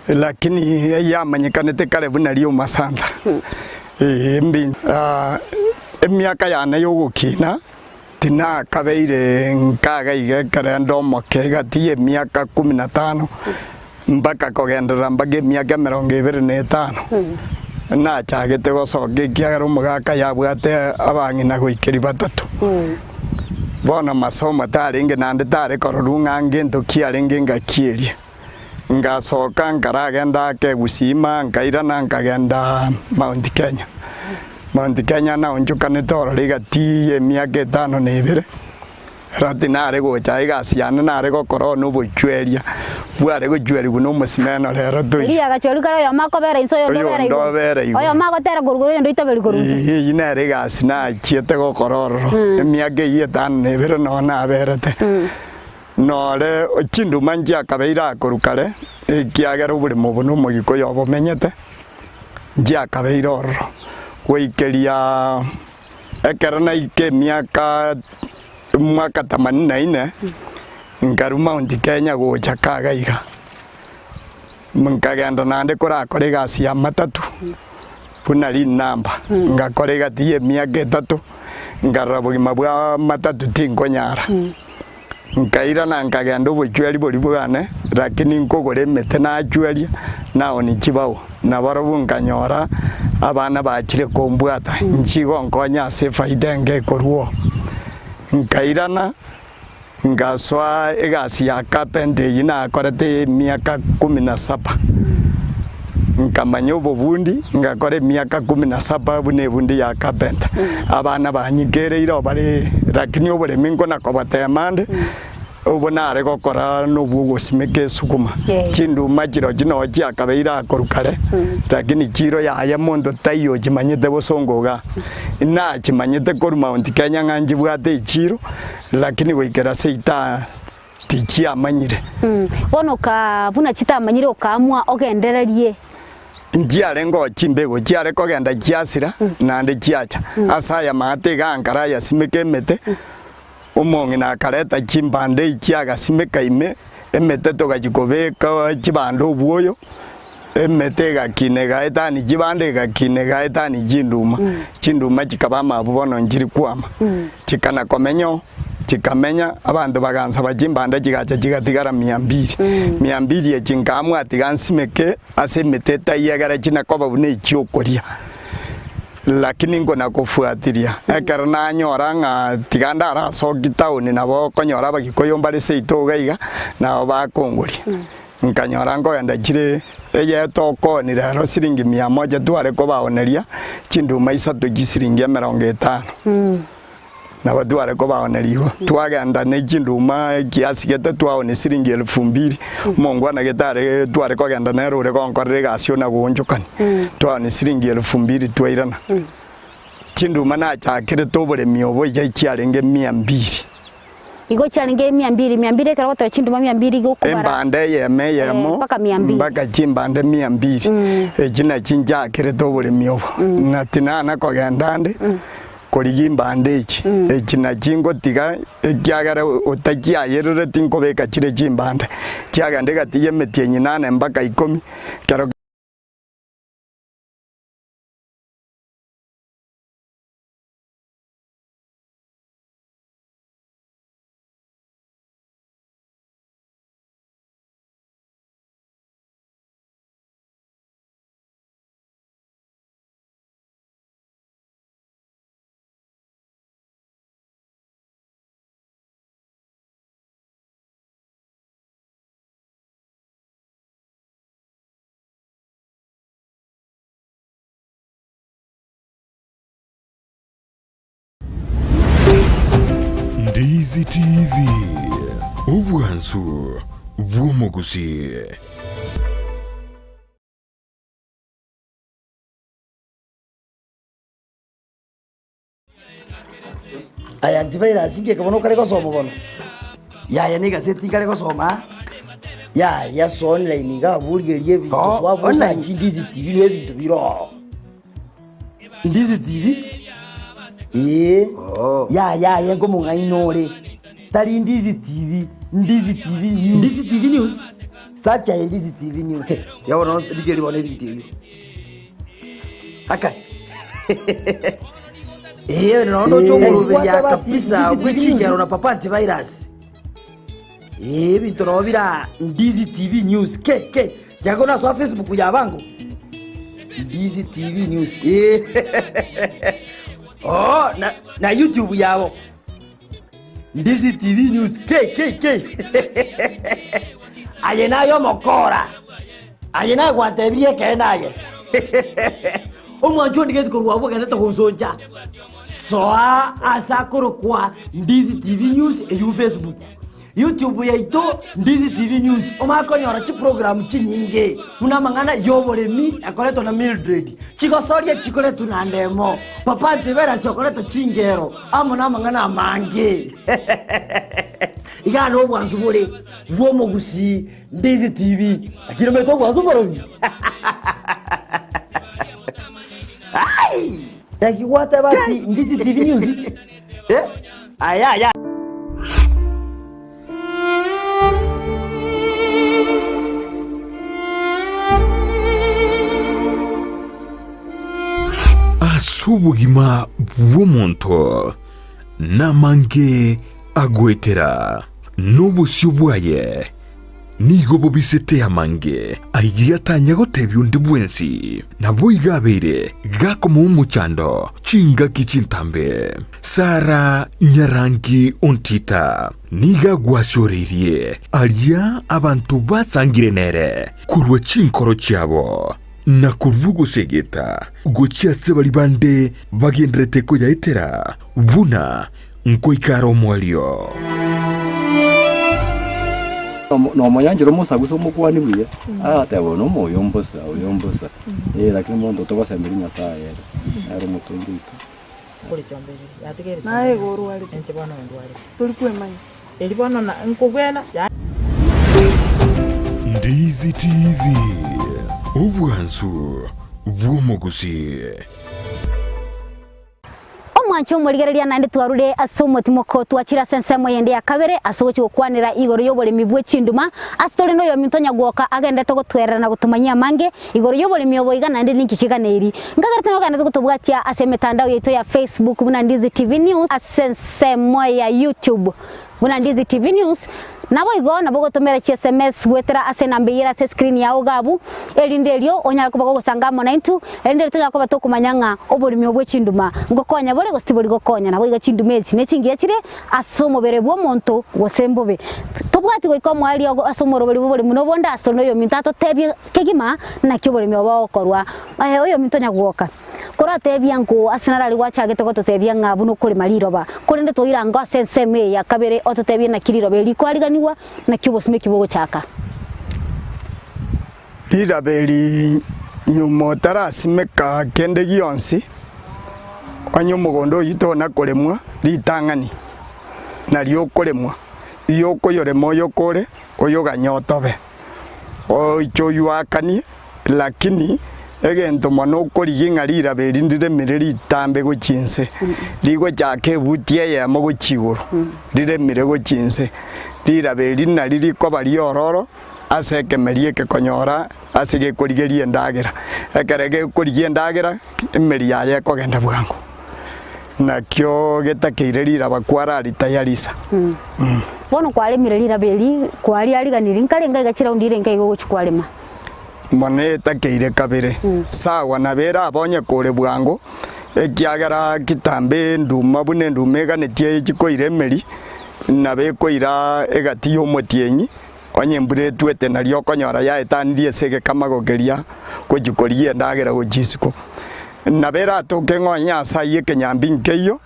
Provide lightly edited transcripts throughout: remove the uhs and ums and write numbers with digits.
Lakini eyamanyekanete kare buna Riomasanta. Ee, mbi emiaka yane y'ogokina tinakabeire nkaga iga ekero inde omoke egati y'emiaka kumi na tano mpaka kogenderera mpaka emiaka emerongo ebere na etano. Nachagete gosoka ekiagera omogaka yabwate abang'ina goikeria batato. Bono masomo tarenge naende tare kororwa ng'a ngento ki arenge engaki eria. Ngasoka nkaragenda ake Gusii nkairana nkagenda Mount Kenya. Mount Kenya naonchokanete ororo egati y'emiaka etano na ebere, ero tinare gocha egasi yane nare gokora oo na obochweria, bware gochwerigwa na omosimeno rero toiyo. Erio agachwerigwa kare oyomo akobera inse oyonde obera Oyonde igoro. obera igoro. Oyomo agotera korwa igoro oyonde oitoberia korwa inse. Eyio eyio nere egasi nachiete gokora ororo, emiaka eyio etano na ebere noo naberete. Nore chinduma nchiakabeire akorwa kare, ekiagera oboremo obo nomogiko oyo obomenyete, nchiakabeire ororo. Goikeria ekero naika emiaka omwaka themanini na ine, nkarwa Mount Kenya gocha kaga iga, nkagenda naende korakora egasi ya matatu buna rinamba, ngakora egati ya emiaka etato, nkarora bogima bwa matatu tinkonyara. Nkairana nkagenda obochweri boria bwane, lakini nkogora emete nachweria, naonia chibao, na barobwo nkanyora abana bachire kombwata, inche igo nkonya ase efaida enke ekorwa oo. Nkairana ngasoa egasi ya carpenter eyio nakorete emiaka kumi na saba. Nkamanya obobundi, ngakora emiaka kumi na saba buna ebundi ya carpenter. Abana banyikereire oo bare lakini oboremi nkona kobatema ande, obo nare gokora nobwo ogosimeka esukuma. Chinduma chirochio noo chiakabeire akorwa kare, lakini chiro yaye monto taiyo ochimanyete bosongo igaa. Nachimanyete korwa Mount Kenya ng'a nchibwate echiro, lakini goikera seita tichiamanyire. Bono okaa buna chitamanyire okaamua ogendererie. Nchiarenge oo chimbego chiare kogenda chiasira naende chiacha. Ase aya maate iga ankara ayasimeka emete, omong'ina akareta chimbande echi agasimeka ime, emete togachia kobeka chibande obwoyo, emete egakina egaetania chibande egakina egaetania chinduma, chinduma chikaba amabu bono nchiri kwama. Chikana komenya oo, chikamenya, abanto bagansaba chimbande chigacha chigatigara mia mbili. Mia mbili echi nkaamua tiga nsimeke ase emete etaiyo egere chine koba buna echiokoria. Lakini nkona kofuatiria, ekero nanyora ng'a tiga ndarasoki town nabo okonyora abagikuyu mbare seito iga iga, nabo bakongoria. Nkanyora nkogenda chire eyetokoni rero siringi mia moja tware kobaoneria chinduma isato chisiringi emerongo etano. Nabo tware kobaoneria igo. Twagenda ne chinduma ekiasi gete twaonia siringi elfu mbili. Omongwana gete are tware kogenda nere ore gonkorera egasi ona goonchokania. Twaonia siringi elfu mbili twairana. Chinduma nachakerete oboremi obo iga chiarenge mia mbili. Igo chiarenge emia mbili, mia mbili ekero ogoteba chinduma mia mbili igo okobara. Embande eyemo eyemo Eh, mpaka mia mbili. mpaka chimbande mia mbili echi nachi nchakerete oboremi obo na tinana kogenda ande korigia embande echi echi nachi ngotiga ekiagera otachiayerereti nkobeka chire chimbande chiagenda egati ya emetienyi nane mpaka ikomi ekero. Ndizi TV, obwansu bw'omogusii. Aya antivirus inki bono okare gosoma bono? Yaya na egaseti nkare gosoma aa, yaya soa online iga abwo origererie ebinto Oh, soa abwo online. osachi Ndizi TV nigo ebinto bire ororo. Ndizi TV? Ee, Oh. yaya aye nkomong'aini ore, tari Ndizi TV, Ndizi TV News. Ndizi TV News? Search aye Ndizi TV News. Tiga bono rigereria bono ebinto ebio. Akai. Ee, nonya ndoche omoroberia kabisa bwe chingero na Papa Antivirus. Ee, ebinto nabo bira Ndizi TV News. Ke, ke. Tiga konasoa Facebook ya bango. Ndizi TV News. Ee. Oh, na, na YouTube yabo. Ndizi TV News KKK. Aye naye omokora. Aye naye gwantebirie ekeene aye. Omwanchi ondigeti korwa abwo ogendete gonsoncha. Soa ase akorokwa Ndizi TV News eywo Facebook. YouTube yaito Ndizi TV News omanye konyora chiprogram chinyinge buna amang'ana y'oboremi ekoretwa na Mildred, chigosoria chikoretwa na Ndemo, Papa Antivirus okoreta chingero amo namang'ana amange. Igaa nobwansu bore bw'omogusii Ndizi TV. Lakini omanyete obwansu mborobi? Ai! Naki gwateba ati Ndizi TV News? Eh? Aya aya. Ase obogima bw'omonto namange agoetera, na obosio bwaye nigo bobisete amange ayio atanya gotebia onde bwensi. Naboigo abeire gakomoa omochando chingaki chintambe. Sara nyarangi ontita nigo agwasioreirie aria abanto basangire nere korwa chinkoro chiabo, na korwa ogosegeta gochia ase baria bande bagendererete koyaetera buna nkoika are omoerio. Nomonyanchera omosagusa omokuani buya, agateba oyo nomoyo mbosa, oyo mbosa, eh lakini monto togosemeria Nyasaye ere, nere omotongi oito. Naye igo orwarete, tori kwemanya. Ndizi TV, obwansu bw'omogusii. Omwanche omorigereria naende twarure ase omotimoko twachire ase ensemo eyende ya kabere ase ogochia gokwanera igoro y'oboremi bwe chinduma ase tore noyominto nyagwoka agenderete gotwerera na gotomanyia amange igoro y'oboremi obo iga naende ninki keganeiri. Nkagerete nogenderete gotobwatia ase emetandao yaito ya Facebook buna Ndizi TV News ase ensemo ya YouTube Buna Ndizi TV News, naboigo nabo ogotomera chi sms goetera ase enamba eyio ere ase escreen yao iga abwo, erinde erio onyare koba gogosanga amo naintwe, erinde erio tonyare koba tokomanya ng'a oboremi obwe chinduma ngokonya bore gose tibori gokonya. Naboigo chinduma echi nechingiya chire ase omobere bw'omonto gose mbobe. Tobwati goika omoerio ase omoroberi bw'oboremi nobonde ase tore noyominto atotebie kegima naki oboremi obo bogokorwa. Aye oyominto nyagwoka. Koratebia ng'o ase narari gwachagete gototebia ng'a buna okorema riroba, korende toira ango ase ensemo eye ya kabere ototebie naki riroba eri rikoariganigwa, naki obosimeki bogochaka. Riraba eri nyuma otarasimeka kende gionsi, onye omogondo oyio tona koremwa ritang'ani, nario okoremwa, iyo okoyorema oyokore, oyoganye otobe. Oiche oyuakanie, lakini egento mono okorigia ng'a riraba eri ndiremire ritambe gochia inse, rigochaka ebuti eyemo gochia igoro, riremire gochia inse. Riraba eri nari rikoba riororo ase ekemeri eke konyora ase gekorigeria endagera. Ekero gekorigia endagera, emeri yaye ekogenda bwango. Nakio getakeire riraba kwararitayarisha. Bono kwaremire riraba eri, kwariariganirie, nkarenge iga chiraundi irenge iga ogochia kwarema. Mono etakeire kabere. Sawa, nabo erabonye kore bwango, ekiagera kitambe enduma buna enduma eganetie echi koira emeri, nabo ekoira egati y'omotienyi, onye embura etwete nario okonyora yaetanirie ase egekamago keria gochia korigia endagera gochia isiko. Nabo eratoke ng'a onye ase ayio ekenyambi nkeiyo,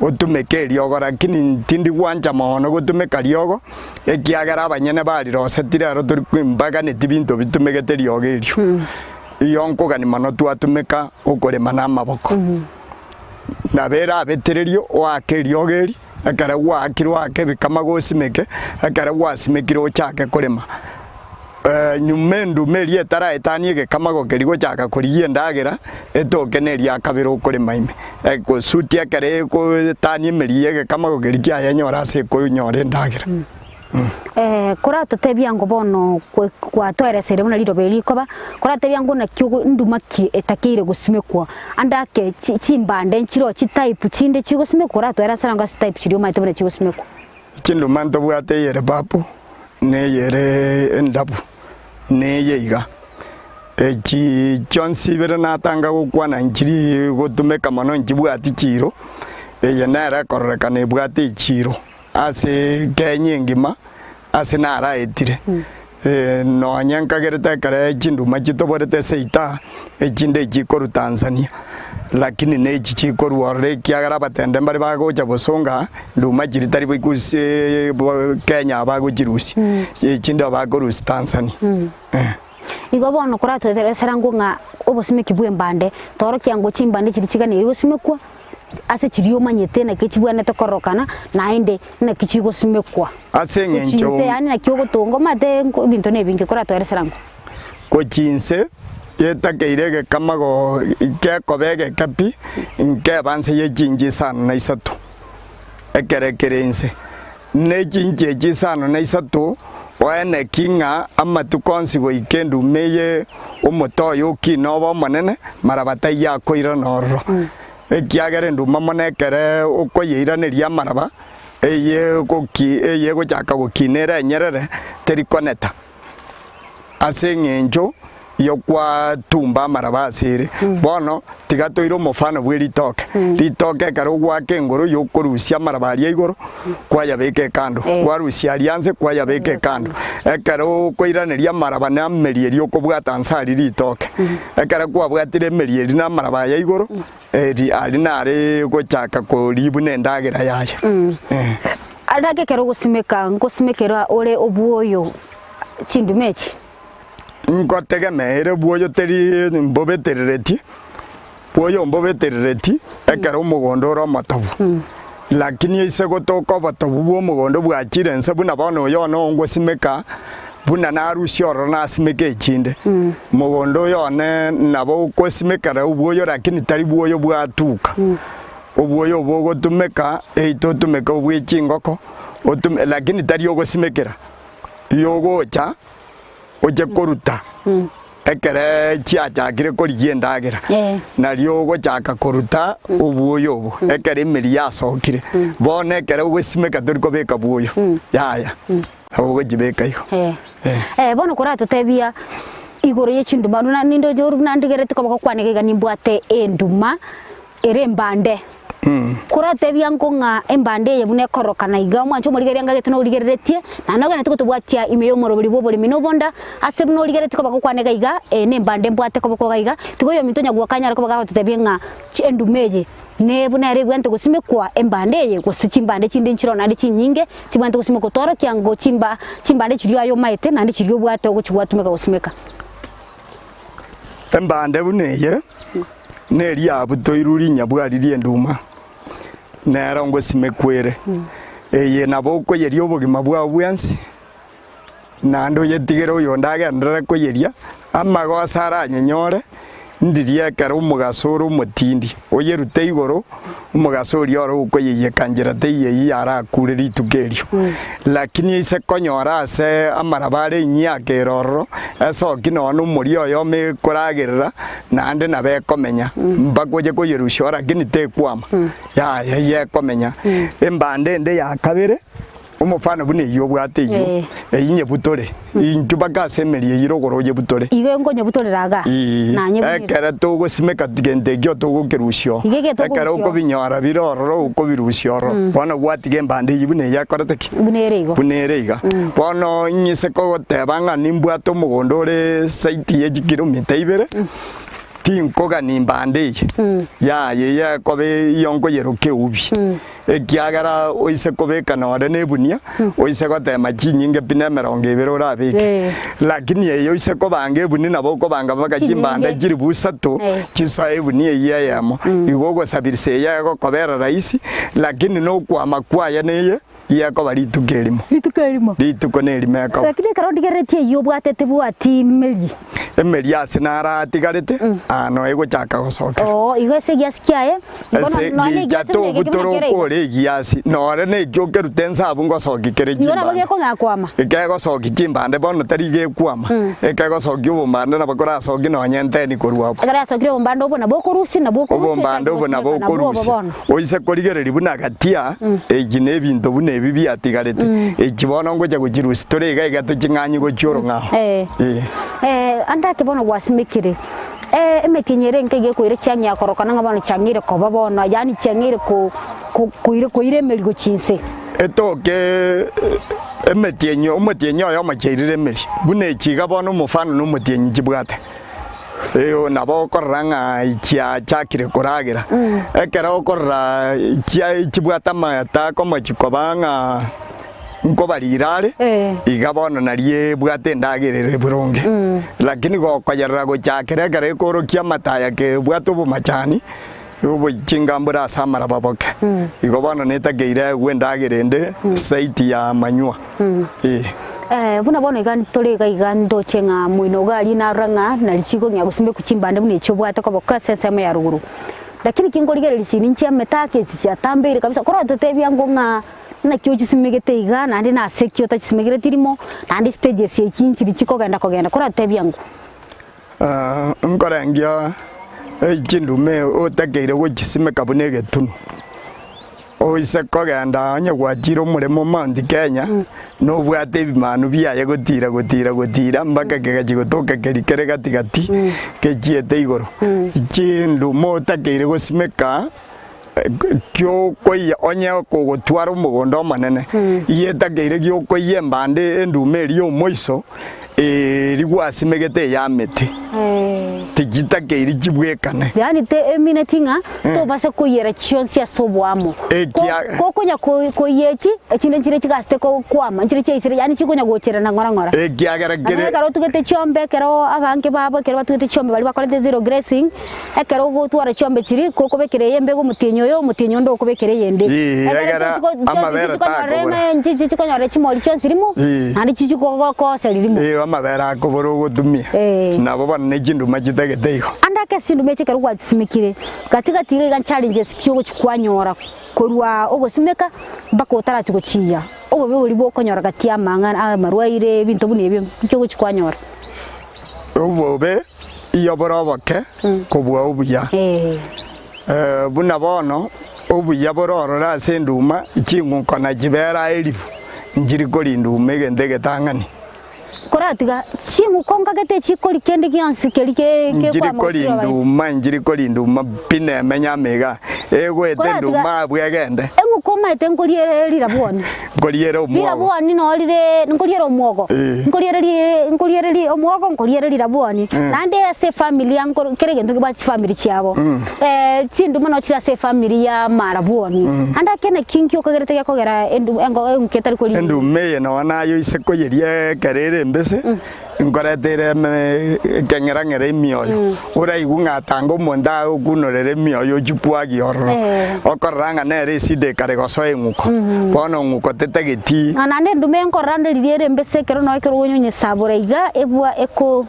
otumeke eriogo, lakini tindi gwancha mono gotumeka riogo, ekiagera abanyene bariroseti rero tori mbaganeti binto bitumegete riogo erio. Iyo nkogani mono twatumeka okorema na amaboko. Nabo erabetererio oake eriogo eri, ekero gwaakire oake ebikamago osimeke, ekero gwasimekire ochake korema. Nyuma enduma eria etaraetanie egekamago keria gochaka korigia endagera, etoke neria kabere okorema ime. Egosuti ekero egoetania emeri y'egekamago keria kiaye enyore ase ekonyora endagera. Koratotebia ango bono gwatoereseire buna riroba eri rikoba, koratebia ango naki ogo nduma ki etakeire gosimekwa, ande ake chimbande nchiroo chitype chinde chigosimekwa oratoeresere ango ase type chiria omanyete buna chigosimekwa. Chinduma ntobwate eyere purple, na eyere endabu, na eye iga. Echi chionsi ibere natanga gokwana nchiri gotumeka mono nchibwati chiiro, eye nere ekororekana ebwate echiiro ase Kenya engima ase naraetire. Nonye nkagerete ekere chinduma chitoborete ase eita, echinde chikorwa Tanzania, lakini nechi chikorwa ororo ekiagera abatende mbare bagocha bosongo aa, nduma chiria tari goikusia Kenya bagochirusia, echinde bakorusia Tanzania. Igo bono koratoeresera ng'o ng'a obosimeki bw'embande, torokia ng'o chimbande chiria chiganeiri gosimekwa, ase chiria omanyete naki chibwenerete kororokana, naende naki chigosimekwa. Ase eng'encho. Gochia inse, yaani naki ogotonga omanyete ebinto na ebinge, koratoeresera ng'o. Gochia inse, getakeire egekamago gekoba egeke pi, nkeba nse ye chinchi isano na isato, ekere kere inse. Ne chinchi echi isano na isato, oeneki ng'a amatuko onsi goika enduma eye omote oye okina obe omonene, maraba taiyo akoirana ororo. Ekiagera enduma mono ekere okoyeiraneria amaraba, eye goki eye egochaka gokina ere enyerere, teri koneta. Ase eng'encho y'okwatumba amaraba ase ere. Bono tiga toire omofano bwe ritoke. Ritoke ekero ogoaka engoro y'okorusia amaraba aria igoro, kwayabeka ekando, kwarusia aria nse kwayabeka ekando. Ekero okoiraneria amaraba na emeri eria okobwata nse aria ritoke. Ekero kwabwatire emeri eria na amaraba aya igoro, eri aria nare gochaka koria buna endagera yaye. Naki ekero ogosimeka, ngosimekera ore obwoyo chinduma echi. Ngotegemeere bwoyo teri mbobeterereti, bwoyo mbobeterereti ekero omogondo ore omotobu. Lakini ase gotoka obotobu bw'omogondo bwachire inse buna bono oyo one ongosimeka, buna narusia ororo nasimeka echinde. Mogondo oyo one nabo ogosimekera obwoyo lakini tari bwoyo bwatuka. Obwoyo obo ogotumeka, eito otumeke obwe chingoko, otume lakini tari ogosimekera. Yogocha oche koruta ekere chiachakire korigia endagera, nario ogochaka koruta obwoyo obo ekero emeri yasokire. Bono ekero ogosimeka tori kobeka bwoyo, yaya, nabo ogochibeka igo. Eh. Bono koratotebia igoro ye chinduma, buna ninde oyo buna ndigereti koba gokwana iga iga nimbwate enduma ere embande. Koratebia nko ng'a embande eye buna ekororokana iga, omwancho omorigereria ngagete norigereretie, naende ogenderete gotobwatia ime y'omoroberi bw'oboremi na obonda, ase buna origereretie koba gokwana iga iga, eye nembande mbwate koboko iga iga, tiga oyominto onyagwoka anyare koba gagototebia ng'a chi enduma eye ne buna ere ebwenerete gosimekwa embande eye, gose chimbande chinde nchiroo naende chinyinge chibwenerete gosimekwa, tworokia ngo chimba chimbande chiria aye omaete naende chiria obwate ogochi gwatumeka gosimeka. Embande buna eye neriabutoirwe rinyabwari ri'enduma, nero ngosimekwa ere. Eye nabo okoyeria obogima bwao bwensi, naende oyetigere oyonde agenderere koyeria, amagoso aranyenyore, Ndiria ekero omogaso ore omotindi, oyerute igoro, omogaso oria ore okoyeiyeka nchera teiyo eyio yarakure rituko erio. Lakini ase konyora ase amaraba are enyiaka ere ororo, esoki nonya nomoria oyomo ekoragerera, naende nabo ekomenya, mpaka oche koyerusia oo lakini tekwama, yaya eyio ekomenya. Embande ende ya kabere. Omofano buna eyio obwate eyio, Eh. eyio nyebutore, intwe mpaka ase emeri eyio rogoro oyebutore. Igo nkonyebutorera iga, Ii, nanyebunire. ekero togosimeka gento ekio togokerusia oo. Iga eke Ekero tokorusia oo. okobinyora bire ororo okobirusia ororo, bono gwatiga embande eyio buna eyio ekorete ki? Buna ere igo. Buna ere iga. Bono ing'ise kogoteba ng'a nimbwate omogondo ore site ye chikilomita ibere, tinkogania embande eye, yaya eye ekoba eyio nkoyeroka eubi. Ekiagera oise kobeka nore nebunia, oise gotema chinyinge pi nemerongo ebere orabeke. Lakini eye oise kobanga ebunia nabo okobanga mpaka chimbande chilifu isato chisoe ebunia eyio eyemo. Igo ogosabirisa eye egokobera rahisi, lakini nokwama kwaye neye. Gekoba rituko erimo. Rituko erimo. Rituko nerimo ekoba. Lakini ekero ndigereretie eyio obwate tebwati meri. Emeri ase naratigarete, aa noe egochaka gosokera. Oo, igo ase egiasi kiaye, igo Ase nonya gicha egiasi buna egeke buna tobutora kere iga. okore egiasi, nore neki okeruta ense abwo ngosoki kere Igo nabo chimbande. gekong'ea kwama. Ekegosoki chimbande bono tari gekwama, ekegosokia obombande nabo korasoki nonye enteni korwa abwo. Ekero yasokire obombande obo nabo okorusia, nabwo okorusia Obombande ochake obo nabo gosimeka, nabwo obo okorusia. bono. Oise korigereria buna gatia, eki nebinto buna ebi biatigarete, eki bono ngocha gochirusia tore iga iga toching'anye gochia orong'ao. Eh. Eh. Eh, ande ake bono gwasimekire, eh, emetienyi ere enke iga ekoira chiang'ea korokana ng'a bono chiang'eire koba bono, yaani chiang'eire ko- ko- koira koira emeri gochia inse. Etoke emetienyi omotienyi oyomo chiairire emeri, buna echi iga bono omofano na omotienyi chibwate. Eyo nabo okorora ng'a chiachakire koragera. Ekero okorora chia chibwate amato akomochia koba ng'a nkobarira are, iga bono nario ebwate endagera ere boronge. Lakini gokoyerera gochakera ekero ekorokia amato aya kebwate obomachani, oboichinga mbore ase amaraba boke. Igo bono netakeire aegwe endagera ende zaidi ya amanywa. Ee. Eh, buna bono iga ntore iga iga ndoche ng'a moino iga aria narora ng'a nari chikong'ea gosimekwa chimbande buna echi obwate koboka ase ensemo ya rogoro. Lakini ki nkorigereria chiri nchiamete ake echi chiatambeire kabisa, korwa totebia ngo ng'a naki ochisimegete iga naende nase ki otachisimegete rimo, naende stages echi nchiri chikogenda kogenda, korwa totebia ngo. Nkorengia chindume otakeire gochisimeka buna egetunu, oise kogenda onye gwachire omoremo Mount Kenya, nobwate ebimanu biaye gotira gotira gotira mpaka kegachia gotoka keria kere gati gati gechiete igoro. Chindume otakeire gosimeka kiokoiya onye kogotwara omogondo omonene, getakeire giokoiya embande endume eria y'omoiso, eria gwasimegete eyamete, tichitakeiri chibwekane. Yaani te emineti ng'a tobase koiyera chionsi ase oboamo. Ekia- Kokonya koiyia echi, echinde nchire chigasete kwama, nchire chiaisire, yaani chikonya gocherana ng'ora ng'ora. Ekiagera Naende kere ekero otugete chiombe ekero abange babo ekero batugete chiombe baria bakorete zero grazing, Ekero ogotwara chiombe chiria, gokobekera eyembe iga omotienyi oyo, omotienyi onde okobekera eyende. Ee, Egere egera tochiko- chionsi amabere chichikonyorera takobora. eme- nchi- chichikonyora chimori chionsi rimo, Ee. naende chichikogokoseria rimo. Ee, amabere akobora ogotumia. Ee. Nabo bono ne chinduma chitagete igo. Ande ake ase chinduma echi ekero gwachisimekire, gati gati iga iga challenges ki ogochi kwanyora korwa ogosimeka mpaka otarachi gochiya, obobe boria bokonyora gati ya amang'ana amarwaire ebinto buna ebio, nki ogochi kwanyora? Obobe iyobore oboke kobua obuya. Buna bono obuya bore ororo ase enduma, ching'uko na chibera elifu nchiri korinda uma egento egetang'ani. Koratiga ching'uko nkagete chikori kende gionsi keri ke Nchiri kekwama korinda gochia abaisi. uma, nchiri korinda uma pi nemenya amo iga, egoeta Koratiga enduma abwo egende. eng'uko omanyete nkoriere rirabwoni. Nkoriere omwogo. Rirabwoni noo rire nkoriere omwogo, Eh. nkoriere ri nkoriere ri omwogo nkoriere rirabwoni. Eh. Naende ase efamiri ya nkoro kera egento nkebwate chifamiri chiabo. Chinduma noo chire ase efamiri ya amarabwoni. Ande ake naki nki okagerete gekogera endu engo eng'uko etari kori Enduma eye noo naye oise koyeria ekero ere embese, nkorete ere eme ekeng'erang'era emioyo, oraigwe ng'a tanga omonto agokunorera emioyo ochie kwagia ororo, Eh. okorora ng'a nere esida ekare gosoa eng'uko, bono ng'uko tetageti. Ng'a naende endume nkorora nde riria ere embese ekero noe ekero okonyesabora iga ebwa eko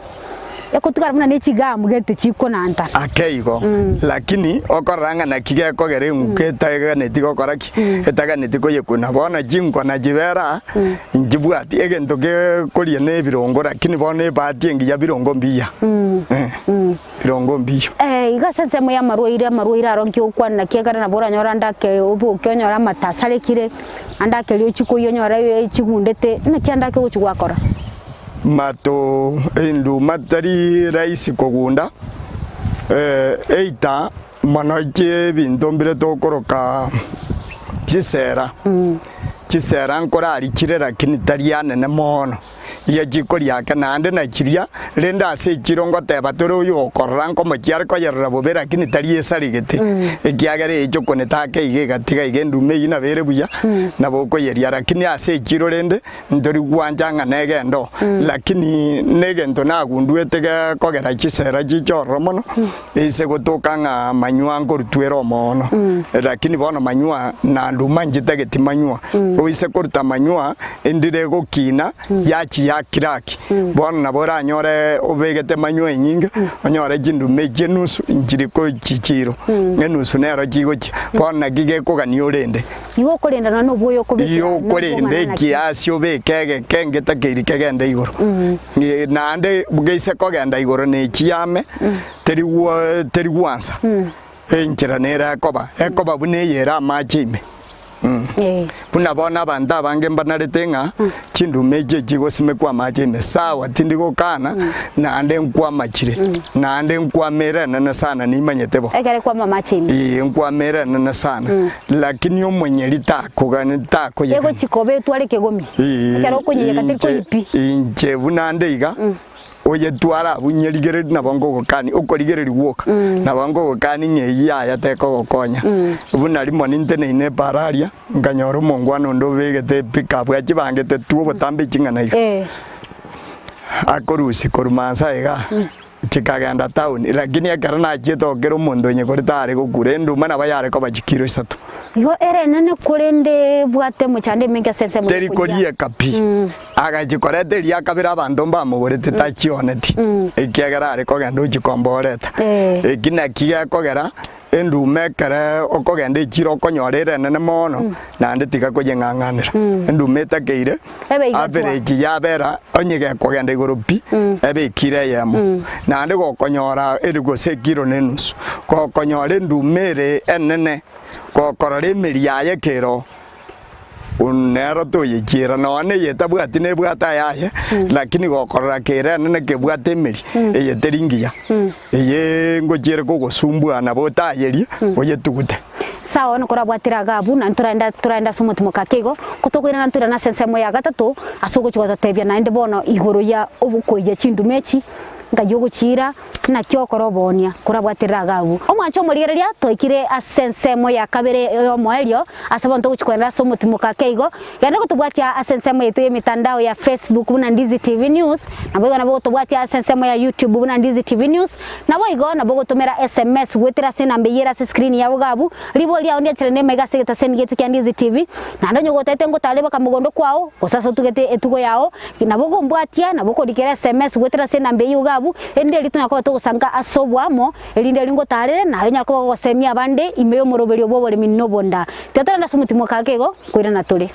ekotigara buna ne chigamu gete chikonanta. Ake igo, lakini okorora ng'a naki gekogera eng'uko etaganeti gokora ki? Etaganeti koyekuna. Bono chinkwana chibera nchibwati egento gekoria na ebirongo lakini bono ebahati engiya birongo mbiya. Eh, birongo mbiyo. Eh, iga ase ensemo y'amarwaire, amarwaire aro nki ogokwana naki ekero nabo oranyore ande ake oboke onyore amato asarekire, ande akeria ochie koiywa onyore chigundete, naki ande ake ogochia gwakora? Mato enduma tari rahisi kogunda, eita mono chi'ebinto mbire tokoroka chisera. Chisera nkorari chire lakini tari anene mono. Iga chikoria ake naende na chiria, rende ase echiro ngoteba tore oyo okorora nkomochia are koyerora bobe lakini tari esarigete, ekiagera eyechokonete ake iga egatiga iga enduma eyio nabo ere buya, nabo okoyeria lakini ase echiro rende ntori gwancha ng'a negende oo. Lakini negento nagunduete gekogera chisera chiche ororo mono, Ase gotoka ng'a manywa nkorutwera omoono, lakini bono manywa na nduma nchitageti manywa. Oise koruta manywa, endira egokina yachia yakiraki. Bono nabo oranyore obegete manywa enyinge, onyore chinduma echi enusu nchiri kochia chiiro, enusu nero chigochia. Bono naki gekogania orende. Igo okorenda nonya nobwoyo okobekera, Igo okorenda nobw'amang'ana naki. ekiasi obeke egeke ngetakeiri kegende igoro. Naende geise kogenda igoro ne ekiame, teri teri gwansa. Enchera nere ekoba, ekoba buna eyere amache ime. Buna bono abanto abange mbanarete ng'a chinduma echi echigosimekwa amache ime, sawa tindi gokana, naende nkwamachire, naende nkwama ere enene sana nimanyete bo. Ekero ekwama amache ime. Ee, nkwama ere enene sana, lakini omonyeri takogani takoyegani. Egochi koba etware ekegomi. Ee, Ekero okonyeyeka teri inche koyi pi. inche buna nde iga, oyetware abwo nyerigererie nabo nkogokani, okorigereria gwoka, nabo nkogokani ng'a eyio yaya tekogokonya. Buna rimo ninteneine epaara aria, nkanyora omongwana onde obegete epikapu achibangete tu obotambe ching'ana iga. Akorusia korwa mansa igaa, chikagenda town, lakini ekero nachiete gokera omonto onye kore tare gokura, enduma nabo yare koba chikiro isato. Igo ere enene korende ebwate emechando emenge ase ensemo Teri y'okoyia. korieka pi. Agachia koreta eria kabere abanto mbamogorete tachioneti, ekiagera are kogenda ochia komboreta. Eki naki gekogera enduma ekere okogenda echiro okonyora ere enene mono, naende tiga koyeng'ang'anera. Enduma etakeire, Ebe igatwa. average yabera onye gekogenda igoro pi, ebe ekiro eyemo. Naende gokonyora ere gose ekiro na enusu, gokonyora enduma ere enene, gokorora emeri yaye ekero nero toyechiera nonya na eyetabwati nebwate ayaye, lakini gokorora kere enene kebwate emeri, eye teri ngiya, eye ngochiere kogosumbua nabo otayerie oyetugute. Sawa bono korabwatire Agabu, naende toraenda toraende ase omotimoka ake igo, ko tokoirana ntoirane ase ensemo ya gatato, ase ogochia gototebia naende bono igoro ya okoiyia chinduma echi, nkai ogochiira, Naki okora oboonia korabwaterere Agabu? Omwanche omorigereria, twaikire ase ensemo ya kabere y'omoerio, ase bono togochia kogenda ase omotimoka ake igo. Genda gotobwatia ase ensemo yaito y'emitandao ya Facebook buna Ndizi TV News, naboigo nabo gotobwatia ase ensemo ya YouTube buna Ndizi TV News, naboigo nabo ogotomera SMS goetera ase enamba eyio ere ase escreen yabo iga abwo, Ribori riao ndiachere nemaiga ase egetaseni giaito kia Ndizi TV, naende onye gotagete ngotare baka mogondo kwao, gose ase otugete etugo yao, nabo ogombwatia, nabo okorikera SMS goetera ase enamba eyio iga abwo, erinde erio tonyare koba togosanka ase oboamo, erinde erio ngotarere, naye onyare koba ogosemia abande ime y'omoroberio bw'oboremi na obonda. Tiga torende ase omotima okake igo, nkoirana tore.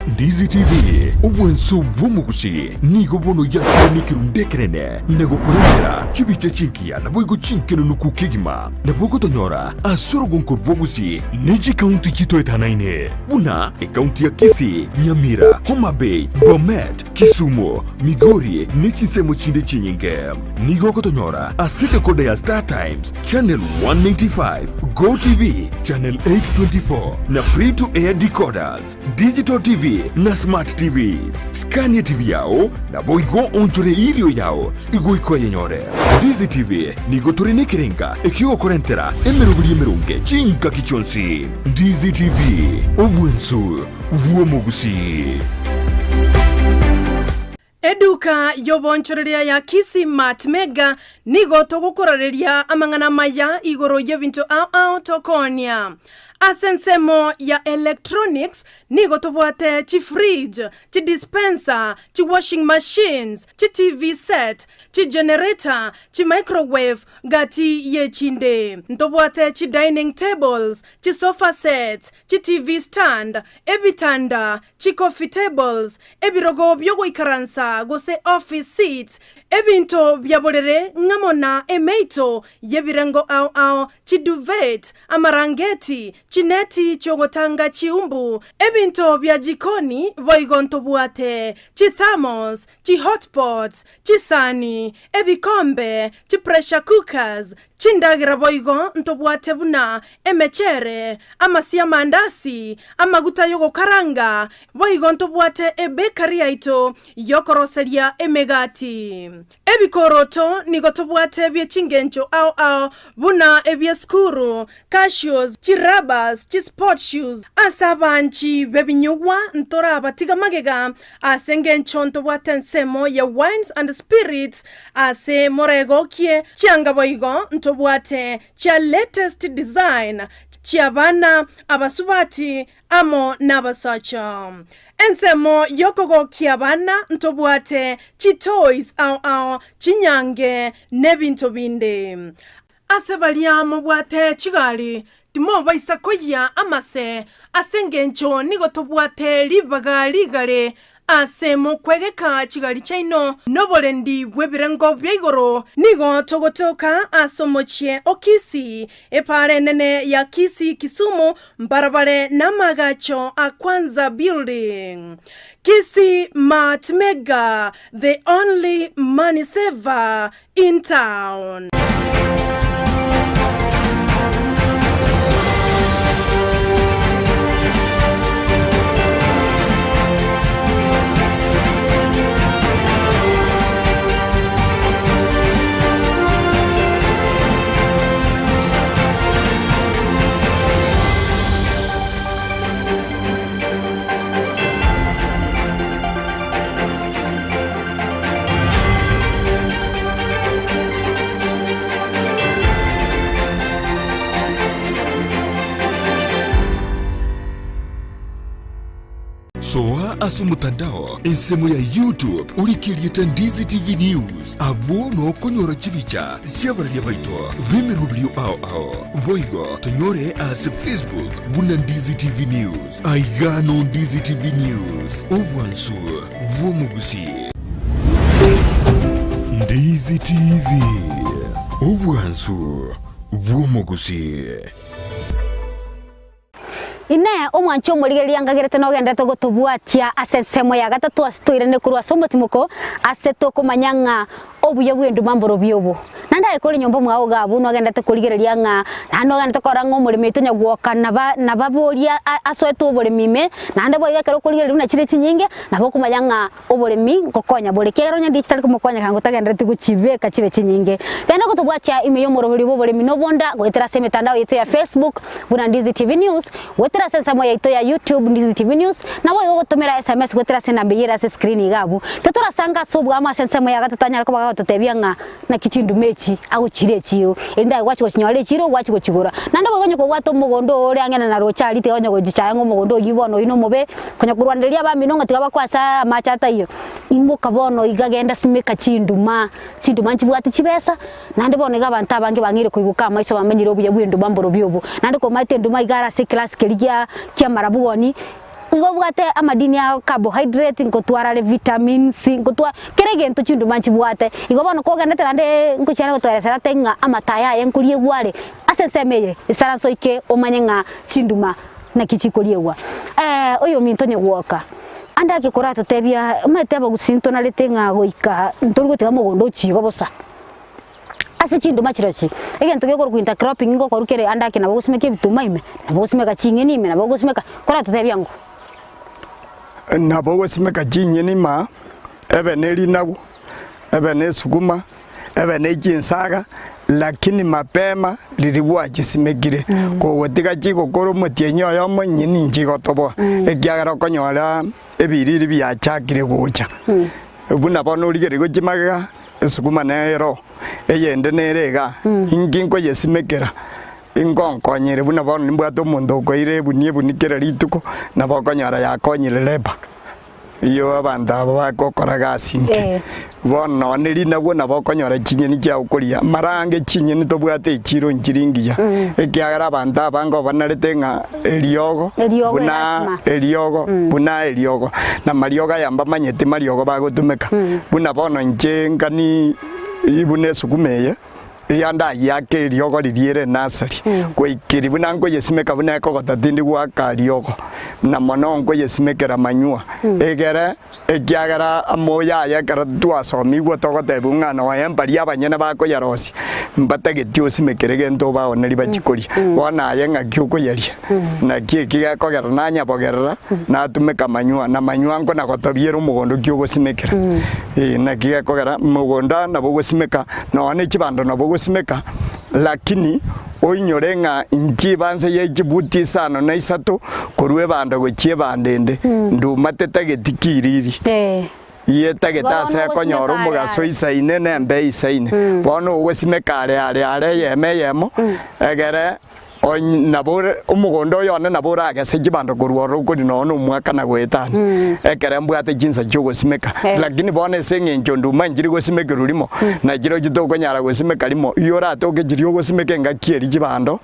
Ndizi TV, obwanso bw'omogusi, nigo bono yakire nekerundu ekenene na gokorentera chibicha chingiya naboigo chinkenenuku kegima. Nabo ogotonyora ase orogonko rw'obogusi ne chikaunti chitoetanaine buna ekaunti ya Kisii, Nyamira, Homa Bay, Bomet, Kisumu, Migori ne chinsemo chinde chinyinge. Nigo ogotonyora ase decoder ya Star Times Channel 195, Go TV Channel 824 na Free to Air decoders. Digital TV na Smart TVs. Skania TV yao, naboigo onchore erio yao igoika oyenyore. Ndizi TV nigo tore nekerenga ekiogokorentera emeroberi emeronge chingaki chionsi. Ndizi TV, obwensu bw'omogusii. Eduka y'oboonchoreria ya Kisii Mart Mega nigo togokorareria amang'ana amaya igoro y'ebinto ao ao tokoonia. Ase ensemo ya electronics nigo tobwate chifridge, chidispenser, chiwashing machines, chiTV set, chigenerator, chimicrowave gati y'echinde. Ntobwate chidining tables, chisofa sets, chiTV stand, ebitanda, chicoffee tables, ebirogo bi'ogoikaransa gose office seats, ebinto bia borere ng'amo na emeito y'ebirengo ao ao, chiduvet, amarangeti, chineti chi'ogotanga chiumbu, ebinto bia jikoni boigo ntobwate, chithermos, chihotpots, chisani, ebikombe, chipressure cookers, Chindagera boigo ntobwate buna emechere, amasio 'amandasi, amaguta y'ogokaranga, boigo ntobwate ebekari yaito y'okoroseria emegati. Ebikoroto nigo tobwate bie chingencho ao ao buna ebi'esukuru, cashews, chirabas, chisport shoes. Ase abanchi b'ebinyugwa ntorabatiga magega ase engencho ntobwate ensemo ya wines and spirits ase moregokie chianga boigo ntobwate chia latest design chi'abana, abasubati amo nabasacha. Ensemo y'okogokia abana ntobwate chitoys ao ao, chinyange, nebinto binde. Ase baria mobwate chigari, timobaisa koyia amase, ase engencho nigo tobwate ribaga rigare ase mokwegeka chigari chiaino noborendi bw'ebirengo bia igoro. Nigo togotoka ase omochie o Kisii, epaara enene ya Kisii Kisumu, mbarabare namaagacho a Kwanza Building. Kisii Mart Mega, the only money saver in town. Soa ase omotandao ensemo ya YouTube orike erieta Ndizi TV News, abwo nokonyora chibicha chi'abararia baito b'emeroberio ao ao. Boigo tonyore ase Facebook buna Ndizi TV News. Aiga no Ndizi TV News, obwansu bw'omogusii. Ndizi TV, obwansu bw'omogusii. Inee! Omwanchi omorigereria angagerete nogenderete gotobwatia ase ensemo ya gatato ase toirane korwa ase omotimoko, ase tokomanya ng'a obuya bw'enduma mborobio obo? Naende aye kore nyomba mwao iga abwo nogenderete korigereria ng'a naende nogenderete korora ng'a omoremi oito nyagwoka naba nababoria asoete oboremi ime, naende boigo ekero okorigereria buna chire chinyinge, nabo okomanya ng'a Oboremi nkokonya bore, ekiagera onye ndichi tari komokonya kanga otagendereti gochibeka chibe chinyinge. Genda gotobwatia ime y'omoroberio bw'oboremi na obonda goetera ase emetandao yaito ya Facebook buna Ndizi TV News, goetera ase ensemo yaito ya YouTube Ndizi TV News, naboigo gotomera SMS goetera ase enamba eyio ere ase escreen iga abwo. Titorasanga ase obwamo ase ensemo ya gatato anyare koba gagototebia ng'a naki chinduma echi agochiira echiiro, erinde aye gwachia gochinyora echiiro gwachia gochigora. Naende boigo onye kobwate omogondo oo ore ang'e na roche aria tiga onye gochichaya ng'a omogondo oyio bono oyio nomobe, konya korwanereria abamino ng'a tiga bakwe ase amache ataiyo, imoka bono iga genda simeka chinduma, chinduma nchibwate chibesa, naende bono iga abanto abange bang'eire koigoka amaiso bamenyire obuya bw'enduma mborobio obo. Naende komaete enduma iga are ase eclass keria gia kiamarabwoni, Igo obwate amadini a carbohydrate, nkotwara are vitamins, nkotwara kera egento chinduma nchibwate. Igo bono kogendete naende nkochiare gotoeresera ate ng'a amataya aye nkoriegwa are ase ensemo eye isaranse oike omanye ng'a chinduma naki chikoriegwa. Oyominto onye gwoka, ande ake koratotebia omanyete abagusii ntonarete ng'a goika ntori gotiga mogondo ochie igo bosa. Ase chinduma chirochio, egento gekorokwa intercropping ngokorwa kere ande ake nabo ogosimeka ebituma ime, nabo ogosimeka ching'eni ime, nabo ogosimeka, koratotebia ng'o? Nabo ogosimeka chinyeni ima, ebe ne rinagu, ebe ne esukuma, ebe ne chinsaga, lakini mapema riria gwachisimekire, kogotiga chigokora omotienyi oyomo nyeni nchigotoboa, ekiagera okonyora ebiriri biachakire gocha. Buna bono origereria gochia magega, esukuma nero, eyende nere iga, inki nkoyesimekera? Ingonkonyere buna bono nimbwate omonto okoira ebunia ebunia kera rituko, nabo okonyora yakonyire labour, eyio abanto aba bagokora gasi inke. Bono nonye ne rinagwo nabo okonyora chinyeni chiago koria, mara ange chinyeni tobwate echiro nchiri ngiya, ekiagera abanto abange obanarete ng'a eriogo Eriogo buna erasima. eriogo buna eriogo, na mariogo aya mbamanyeti mariogo bagotumeka, buna bono inche nkani buna esukuma eye. Eya ndayiake eriogo riria ere enasari, goikeri buna nkoyesimeka buna ekogota tindi goaka riogo, na mono nkoyesimekera manyua, egere ekiagera amoyo aye ekero twasomigwe togotebiwa ng'a nonya mbaria abanyene bakoyarosia, mbatageti osimekere egento obaonerie bachie koria. Bono aye ng'aki okoyaria? Naki eki gekogera nanyabogerera, natumeka manyua, na manyua nkona-gotobia ere omogondo ki ogosimekera. Ee, naki gekogera mogondo nabo ogosimeka, nonya ne chibando nabo ogosimeka, lakini oinyore ng'a nchibanse ye chibuti isano na isato korwa ebando gochia ebando ende, nduma tetageti kiriri. Yetagete Igo bono ase ekonyora ogosimeka are omogaso are. isaine na embeo isaine. Bono ogosimeka are are are eyemo eyemo, egere Onye nabo ore omogondo oyo one nabo oragese chibando korwa ororo okori nonya na omwaka na goetania, ekero mbwate chinsa chi'ogosimeka. Eh. Lakini bono ase eng'encho nduma nchiri gosimekerwa rimo, na chirochio tokonyara gosimeka rimo, igo oratoke chiria ogosimeka engaki eria chibando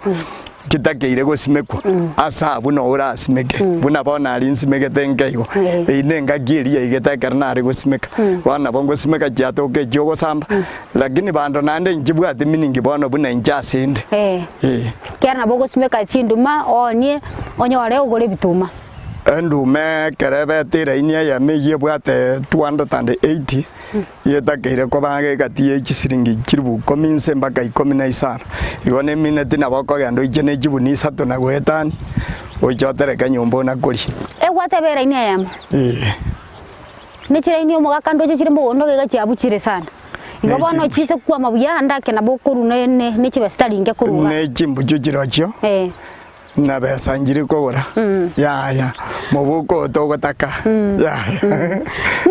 chitakeire gosimekwa, ase abwo noo orasimeke, buna bono aria nsimegete nke igo. Eh. Eyio na engaki eria yaigete ekero nare gosimeka. Bono nabo ngosimeka chiatoka echi'ogosamba, Lakini bando naende inchibwati miningi bono buna inche ase inde. Eh. Eh. Ekiagera nabo ogosimeka chinduma oonie onyore ogore ebituma. Enduma ekero ebete eraini eyemo eyio ebwate 280 yetakeire koba ang'e egati ye chisiringi chilifu ikomi inse mpaka ikomi na isano. Igo nemineti nabo okogenda oiche ne chibuni isato na goetania oiche otereke nyomba onakorie. Egwate ebe eraini eyemo. Eh. Ne chiraini omogaka ndoche chire mogondo iga chiabuchire sana. Igo Ne bono chimbuchu. chise kwama buya ande ake nabo okorwa ne ne ne chibesa chitari inke korwa iga. Ne chimbuchu chirochio Eh. na besa nchiri kogora yaya mobuko oyo togotaka yaya.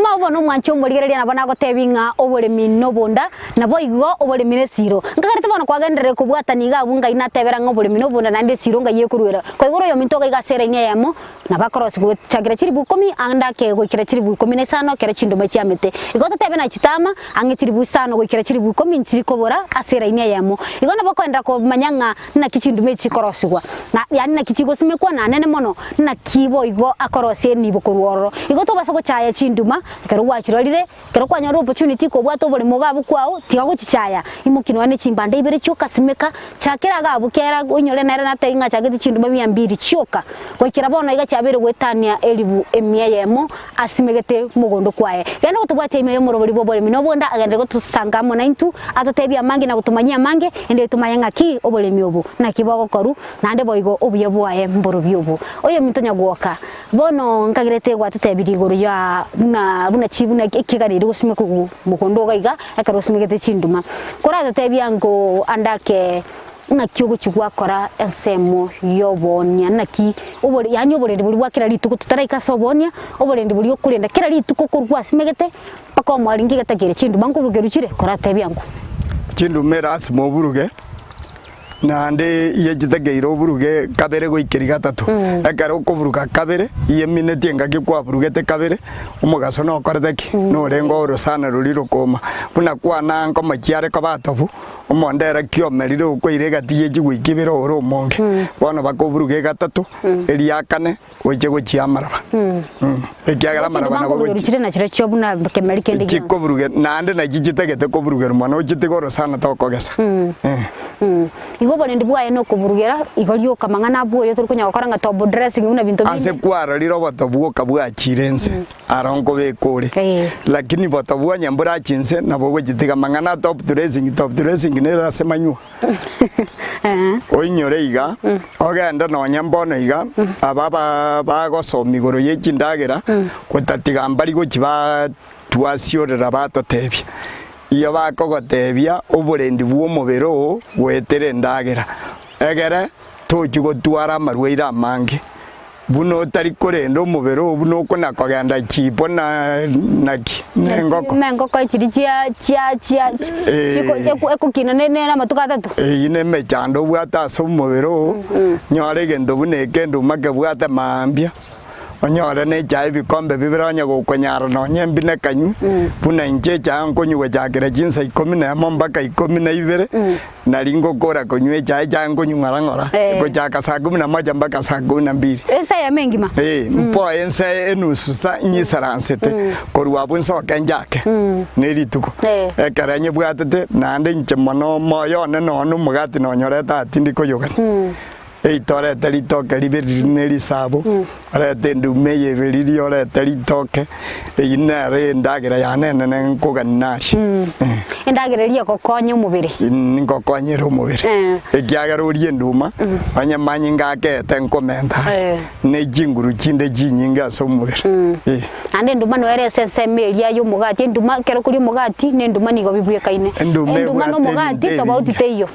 Mao bono omwanchi omorigereria nabo nagotebi ng'a oboremi nobonda, naboigo oboremi nesiro. Nkagerete bono kwagenderere kobwatania iga abwo ngai natebera ng'a oboremi nobonda naende esiro ngai ekoruera. Kwaigure oyominto iga iga ase eraini eyemo, Nabo akorosia gochakera chilifu ikomi ande ake goikera chilifu ikomi na isano ekero chinduma chiamete. Igo totebe na chitama, ang'e chilifu isano goikera chilifu ikomi nchiri kobora ase eraini eyemo. Igo nabo okoenderera komanya ng'a naki chinduma echi chikorosigwa, na yaani naki chigosimekwa, na anene mono naki boigo akorosia enibo korwa ororo. Igo tobasa gochaya chinduma ekero gwachirorire, ekero kwanyorire opportunity kobwata oboremo iga abwo kwao, tiga gochichaya, imokia nonya ne chimbande ibere chioka simeka, chakera iga abwo kera oinyore nere natebie ng'a achagete chinduma mia mbiri chioka, goikera bono iga chiabeire goetania elifu emia eyemo asimegete mogondo kwaye. Genda gotobwatia ime y'omorobori bw'oboremi na obonda agenderere gotosanga amo naintwe, atotebie amange na gotomanyia amange, ende tomanye ng'aki oboremi obo naki bogokorwa, naende boigo obuya bwaye mborobio obo. Oyominto nyagwoka, Bono nkagerete gwatotebirie igoro ya buna buna chi buna ekiaganeire gosimekwa mogondo iga iga ekero osimegete chinduma. Koratotebia ngo ande ake ng'aki ogochia gwakora ensemo y'oboonia naki obore yaani oborendi boria bwa kera rituko totaraika ase oboonia, oborendi boria okorenda kera rituko korwa gwasimegete mpaka omoaringi egetakere chinduma nkoburugerwa chire koratebia ng'o. Chinduma erasima oburuge. Naende yechitegeire oburuge kabere goikeria gatato. Ekero okoburuga kabere, yemineti engaki kwaburugete kabere, omogaso nokorete ki? Norenge orosana roria rokooma. Buna kwana nkomochia are koba atobu, omonto ere kiomerire okoira egati ye chigwiki ibere ore omonge. Bono bakoburuga egatato, eria kane, gochia gochia amaraba. Ekiagera amaraba nabo Chinduma gochi chire na chirochio buna kemeri kende gionsi. chikoburuge naende nachi chitagete koburugerwa mono ochitige orosana tokogesa. Eh. Igo oborendi bwaye nokoburugera igo rioka mang'ana abwo oyo tori konya gokora ng'a top dressing buna binto Ase binde. kwarorire oboto bwoka bwachire inse aro nkobeka ore Eh. lakini boto bwonye mborache inse nabo ogochitiga mang'ana a top dressing top dressing nere ase manywa. Oinyore iga, ogende nonya mbono iga, aba ba- bagosoma igoro ye chindagera, gotatiga mbari gochia batwasiorera batotebia. Iyo bakogotebia oborendi bw'omobere oo goetera endagera, egere tochia gotwara amarwaire amange. Buna otari korenda omobere oo buna okona kogenda chipo na naki nengoko. Nengoko chiri chia chia chia Eh. ekokina ne ne amatuko atato. Eyio nemechando obwate ase omobere oo, nyora egento buna eke enduma kebwate mambia, Onyore ne echae ebikombe bibere onye gokonyara nonye mbine kanywe, buna inche echae nkonywa gochakera chinsa ikomi na emo mpaka ikomi na ibere, nari ngokora konywa echae, echae nkonywa ng'ora ng'ora, Eh. gochaka saa kumi na moja mpaka saa kumi na mbili. Ensa eyemo engima. Eh, mpoe ensa enusu sa nyisaransete, korwa abwo nsoke njake ne rituko. Eh. Ekero nyebwatete, naende inche mono moyo one nonye na omogati nonyorete aa tindi koyogania. Eito orete ritoke ribe riri ne risabu, orete endume eye ebe riri orete ritoke, eyio nero endagera yane enene nkogania naria. Eh. Endagera eria egokonya omobere. Ngokonyera omobere, Eh. ekiagera orie enduma, onye manyinga akeete nkomenta Eh. ne chinguru chinde chinyinge ase omobere. Eh. Naende enduma noyo ere ase ensemo eria y'omogati, enduma ekero okoria omogati na enduma nigo bibwekaine. Enduma Enduma na ebwate omogati ebinto tobauti ebinge. teiyo.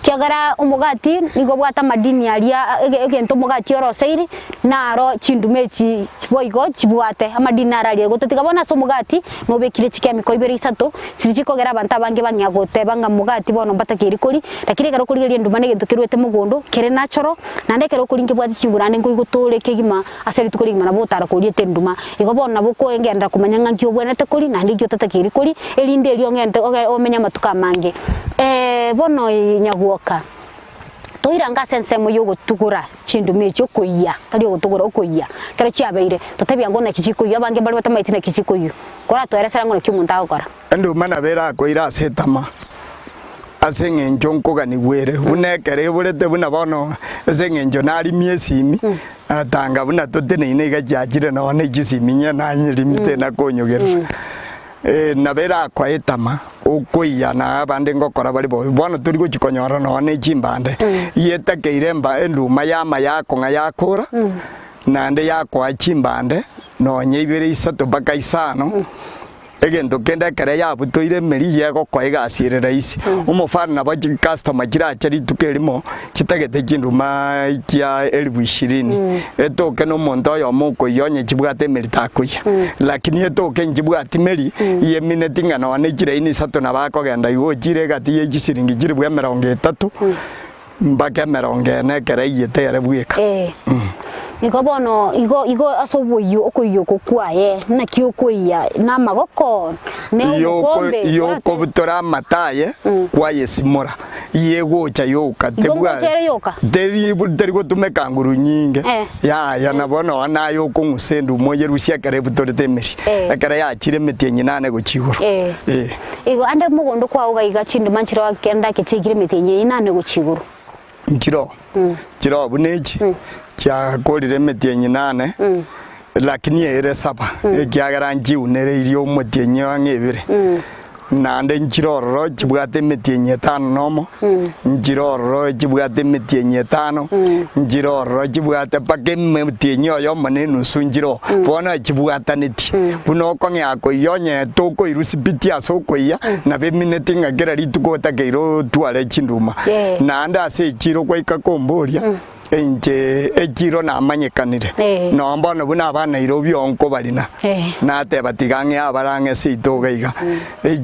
Ekiagera omogati nigo obwate amadini aria egento omogati oroseiri, naro chinduma echi boigo chibwate amadini naro aria. Gotatiga bono ase omogati nobekire chikemiko ibere isato, chiria chikogera abanto abange bang'ea goteba ng'a mogati bono mbatakeiri koria, lakini ekero okorigereria enduma na egento keruete mogondo, kere natural, naende ekero okoria nkebwate chinguru naende nkoigotore kegima ase rituko rigima nabo otara koriete enduma. Igo bono nabo okoengenderera komanya ng'a nki obwenerete koria naende nki otatakeiri koria, erinde erio ong'ente oge omenye amatuko amange. Bono nyagwoka, toirange ase ensemo ya ogotugora chinduma echi, okoiyia, tari ogotugora, okoiyia. Ekero chiabeire, totebia ng'o naki chikoiywa, abange mbare batamaeti naki chikoiywa. Koratoeresera ng'o naki omonto agokora. Enduma nabo erakoire ase etama, ase eng'encho nkoganigwa ere, buna ekero eborete buna bono ase eng'encho narimie esimi, tanga buna toteneine iga chiachire nonya ne chisimi inye nanyerimete nakonyogerera. Nabo erakoe etama, okoiya na abande ngokora bare bobe, bono tori gochia konyora nonya ne chimbande. Yetakeire emba enduma yama yakong'a yakora, naende yakoa chimbande nonya ibere isato mpaka isano. Egento kende ekero yabutoire emeri yegokoa egasi ere rahisi. Omofano nabo chicustomer chirache rituko erimo chitagete chinduma chia elifu ishirini, etoke na omonto oyomo okoiyia onye chibwate emeri takoiyia. Lakini etoke nchibwati meri, emineti ng'a nonya ne chiraini isato nabo akogenda igo ochire egati ye chisiringi chilifu emerongo etato. Mpaka emerongo ene ekero aiyete ere bweka. Ee. Igo bono, igo, igo ase oboyio, okoiyia oko kwaye, naki okoiyia? Namagoko, ne obokombe, Iyo orate- okobutora amata aye, kwayesimora, iye egocha yoka, Igo tebwa- ngocha ere yoka? teri teri gotumeka nguru nyinge, Eh. yaya nabo nonya naye okong'usa enduma oyerusie ekero ebutorete emeri, Eh. ekero yachire emetienyi nane gochia igoro. Eh. Eh. Igo ande mogondo kwao iga iga chinduma nchireo kende ake chiaikire emetienyi eye inane gochia igoro. Nchireo, nchireo buna echi, chiakorire emetienyi inane, lakini ere saba, ekiagera nchiunereirie omotienyi ang'e ebere. Naende nchire ororo chibwate emetienyi etano na omo, nchire ororo chibwate emetienyi etano, nchire ororo chibwate mpaka emetienyi oyomo na enusu nchire oo. Bono echibwatanetie, buna okong'ea koiyia onye tokoirusia pi ase okoiyia, nabo emineti ng'a kera rituko otakeire otware chinduma. Eh. Naende ase echiro gwaika komboria, inche echiro namanyekanire, Eh. nonya bono buna aba Nairobi oo nkobarina, Eh. nateba tiga ang'e abare ang'e seito iga iga.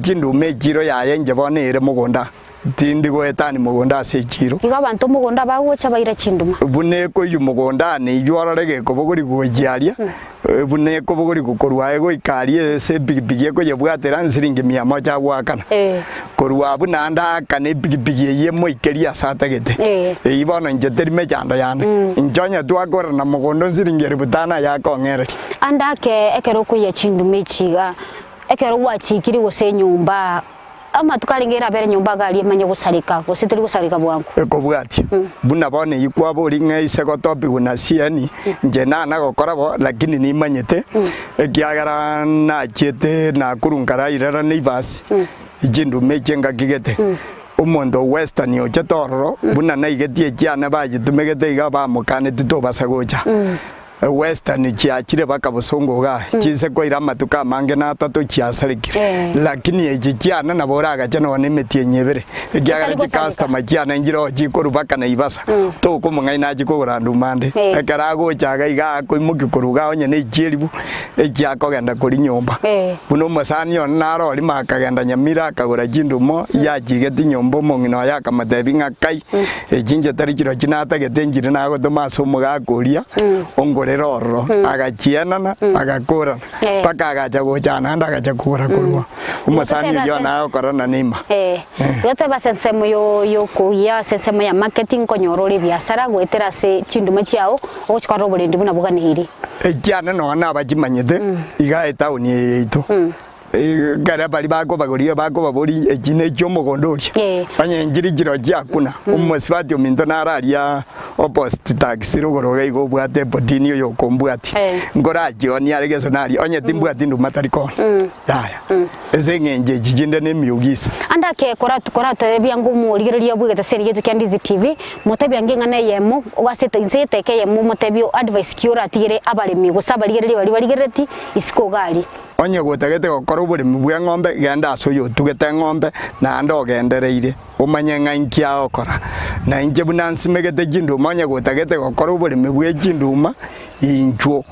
Chinduma echiro yaye inche bono ere mogondo aa. Tindi goetania mogondo ase echiiro. Igo abanto mogondo abagocha baira chinduma. Buna ekoiywa mogondo aane eyio orore gekobogorigwa gochia aria, buna ekobogorigwa korwa aye goika aria ase epigipigi ekoyebwatera nsiringi mia moja agoakana. Korwa abwo naende aakane epigipigi eyio emoikerie ase atagete. Eyio bono inche teri mechando yane. Inche onye twakorana mogondo nsiringi elifu tano aye akong'ereria. Ande ake ekero okoiyia chinduma echi iga, ekero gwachikirie gose enyomba. Amatuko arenge erabere nyomba iga aria emanye gosareka, gose teri gosareka bwango. Ekobwatia, buna bono eyio kwaboria ng'a ise gotopigwa na siani, inche nana gokora bo, lakini nimanyete, ekiagera nachiete Nakuru nkarairera neighbours, chindume echi engaki gete, omonto o Western ochete ororo, buna naigetie echiane bachitumegete iga bamokaneti tobasa gocha. Western chiachire baka bosongo igaa, chinse kwaira amatuko amange na atato chiasarekire. Eh. Lakini echi chiane nabo oragache nonya na emetienyi ebere, ekiagera Otari gosareka. chicustomer chiane nchire oo chikorwa baka Naivasha, tokomong'aina achie kogora nduma ande. Eh. Ekero agocha iga iga akoimokia korwa igaa onye na echieribu, echi akogenda koria nyomba. Eh. Buna omosani one naro orimo akagenda Nyamira akagora chindumo, yachigetie nyomba omong'ina oye akamotebia ng'a kai, Echi inche tari chirochio natagete nchire nagotoma ase omogaka oria, ongorere. agorera ororo, agachienana, agakorana, Eh. mpaka agacha gocha naende agacha kogora korwa omosani Goteba oyio ase- naye okorana neima. Eh, goteba ase ensemo yo yokoyia ase ensemo ya marketing nkonyora ore ebiasara goetera ase chinduma chiao, ogochi korora oborendi buna boganeiri. Ekiane nonya nabachimanyete iga etaoni eye yaito. Ekero baria bakobagoria bakobaboria echi ne echi'omogondo oria, Eh. onye nchiri chirochio akuna, omosubati ominto naro aria opposite taxi rogoro iga iga obwate epotini oyo okombwatia, Eh. nkorachionie are gese naria, onye timbwati nduma tari koonia, yaya. Ase eng'encho echi chinde ne emiugisa. Ande ake koratebia ng'a omorigereria bw'egetaseni giaito kia Ndizi TV, motebie ange eng'ana eyemo, ase inse y'eteka eyemo motebie advice ki oratigere abaremi gose abarigereria baria barigerereti isiko iga aria. Onye gotagete gokora oboremi bw'eng'ombe, genda ase oyotugete eng'ombe, naende ogendereire, omanye ng'a inki agokora. Na inche buna nsimegete chinduma, onye gotagete gokora oboremi bwe chinduma, inchuo.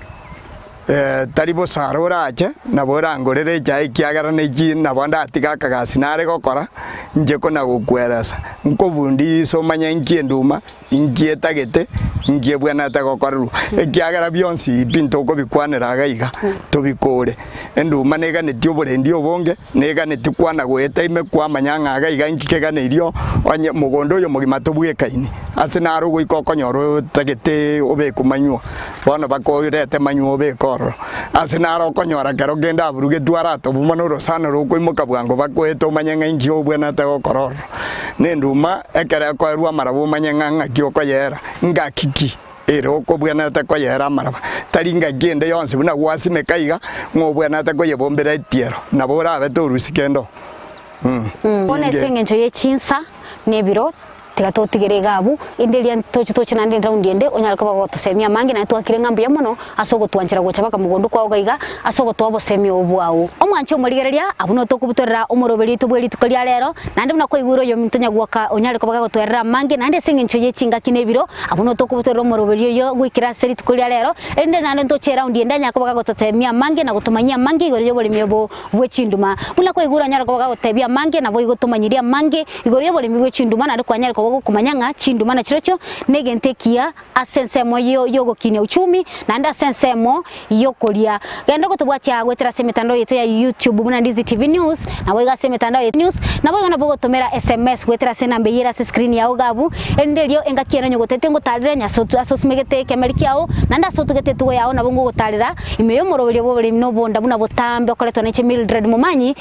Tari bosa aro orache, nabo orangorere echae ekiagera nechi nabo ndatige akagasi nare gokora, inche kona-gokweresa. Nkobundisa omanye inki enduma, Inki etagete, inki ebwenerete gokorerwa? Ekiagera bionsi pi ntokobikwanera iga iga, tobikore. Enduma neganetie oborendi obonge, neganetie kwana goeta ime kwamanya ng'a iga iga inki keganeirio, onye mogondo oyo mogima tobwekaini. Ase naro goika okonyora otagete obeke manywa, bono bakorete manywa obeke ororo. Ase naro okonyora kero kende aburugetwe aratobu mono orosana rokoimoka bwango bakoete omanye ng'a inki obwenerete gokora ororo. Nenduma ekero ekoerwa amaraba omanye ng'a ng'aki okoyeera, ngaki ki ere okobwenerete koyeera amaraba. Tari ngaki ende yonsi buna gwasimeka iga, ng'a obwenerete koyebombera etiero, nabo orabe torusia kende oo. Bono ase engencho ye chinsa na ebiro, tiga totigere iga abwo, inde eria toche toche naende eraundi ende, onyare koba gotosemia amange naende twakire ng'a mbuya mono ase ogotwanchera gocha mpaka mogondo kwao iga iga, ase ogotoa obosemia obo bwao. Omwanche omorigereria, abwo notokobutorera omoroberi oito bwe rituko ria rero, naende buna kwaigure oyominto nyagwoka onyare koba gagotwerera amange, naende ase engencho ye chingaki na ebiro, abwo notokobutorera omoroberi oyo goikera ase rituko ria rero, erinde naende ntoche eraundi ende anyare koba gagototemia amange na gotomanyia amange igoro y'oboremi obo bwe chinduma. Buna kwaigure onyare koba gagotebia amange, naboigo otomanyirie amange igoro y'oboremi bwe chinduma, naende kwanyare koba gokomanya ng'a chinduma nachirochio negento ekiya ase ensemo y'ogokinia uchumi, naende ase ensemo y'okoria. Genda gotobwatia goetera ase emetandao yaito ya YouTube buna Ndizi TV News, naboigo ase emetandao ya News, naboigo nabo ogotomera SMS goetera ase enamba eyio ere ase screen yao iga abwo, erinde erio engaki ere onye gotete ngotarere onye ase ase osimegete ekemeri kiao, naende ase otugete etugo yao nabo ngogotarera ime y'omoroberio bw'oboremi na obonda buna botambe okoretwa neche Mildred Momanyi.